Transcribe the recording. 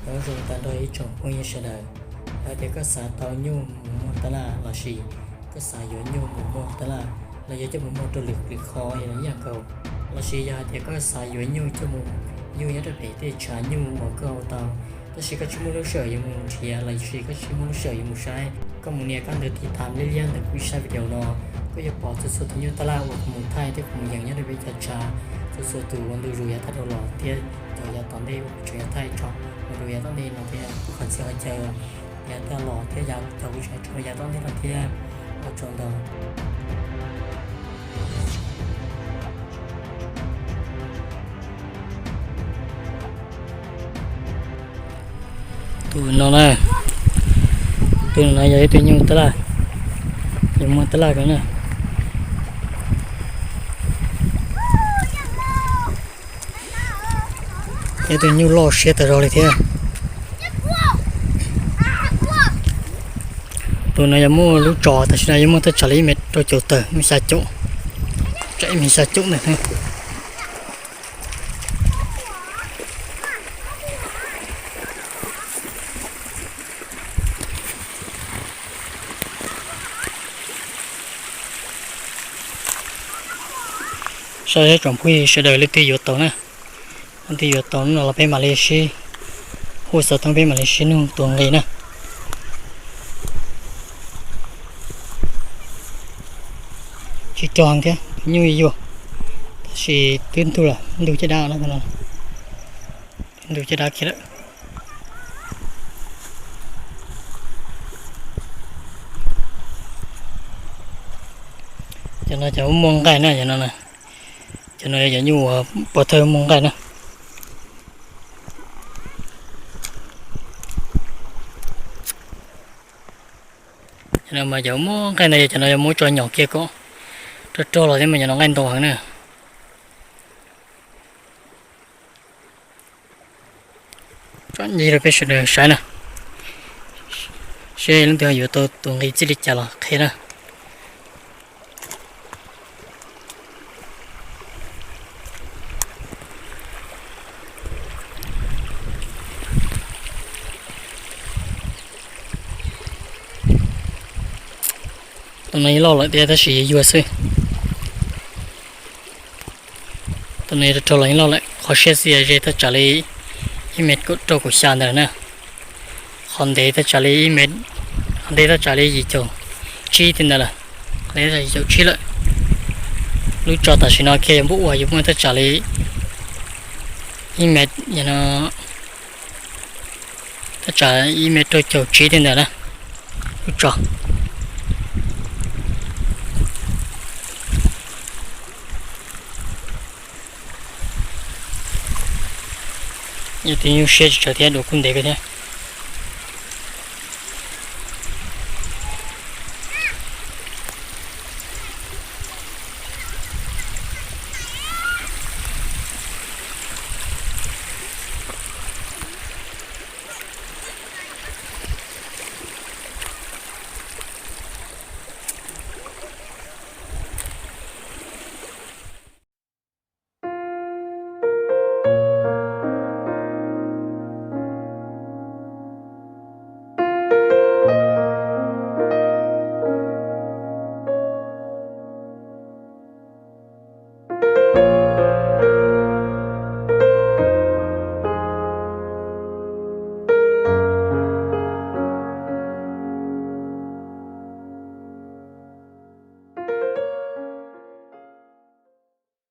Nyob zoo tag nrho ib tsoom phooj ywg sawv daws, yog tias koj xav tau nyuj mus muag tab laj lossis koj xav yuav nyuj mus muag tab laj, los yog coj mus muag rau lwm lwm qhov los yeej nkaus, lossis yog hais tias koj xav yuav nyuj coj mus yug nyob rau pem tej tshav nyuj uas koj ua tau, tab sis koj tsis muaj lub sij hawm yuav mus nrhiav lossis koj tsis muaj lub sij hawm yuav mus saib, koj mus nias koj ntawd tiv tam liab liab ntawm kuv ib sab video no, koj yuav pom txhua txhua tus nyuj tab laj uas kuv mus thaij thiab kuv mus yees nyob rau peb cov tshav, txhua txhua tus uas ntu zus yav tag dhau los thiab cov yav tom ntej uas kuv tseem yuav thaij tso, mus rau yav tom ntej no thiab qhov txhia qhov chaw yav tag los thiab yav cov kuv tseem tso yav tom ntej no thiab. Ua tsaug ntau. Tus no na, tus no yog ib tug nyuj tab laj, yog muag tab laj rau na. Yog tus nyuj loj siab tas zog li thiab. Tus no yog muaj lub tso, tam sim no yog muaj thaj tsam li ib mev rau caum tawm, muaj xya caum, tsam ib mev xya caum ntawd thiab. Saib tsoom phooj ywg sawv daws leej twg yuav tau na, leej twg yuav tau no los peb mam li sib hu xov tooj, peb mam li sib nug tua nqi na. Tsis cog thiab, nyuj yuag, tab sis twb ntug lawm, ntug caj dab no, ntug caj dab kiag lawm. Cov no cov muaj nqaij na, cov no, cov no yog cov nyuj uas pov thawj muaj nqaij na. Cov no mas cov muaj nqaij ntawd yog cov no yuav muab tso nyom kiag kom rog rog los thiab mas cov no nqaij ntau heev na. Tso ncig rau peb sawv daws saib na, seb leej twg yuav tau tus nqi txij li cas los qhia na. Tus no yeej loj lawm thiab tab sis yuag xwb. Tus no rog rog los yeej loj lawm, qhov siab xwb yog ze thaj tsam li ib mev kaum rau kaum xya ntawd na. Qhov ntev thaj tsam li ib mev, qhov ntev thaj tsam li yim caum tsib tej ntawd lawm, qhov ntev thaj tsam yim caum tsib lawm. Lub tso tam sim no kiag yog npub uas yuav muaj thaj tsam li ib mev, thaj tsam ib mev rau caum tsib tej ntawd na, lub tso. Yog tus nyuj siab tsis tsawg thiab, dua kuj ntev kawg thiab.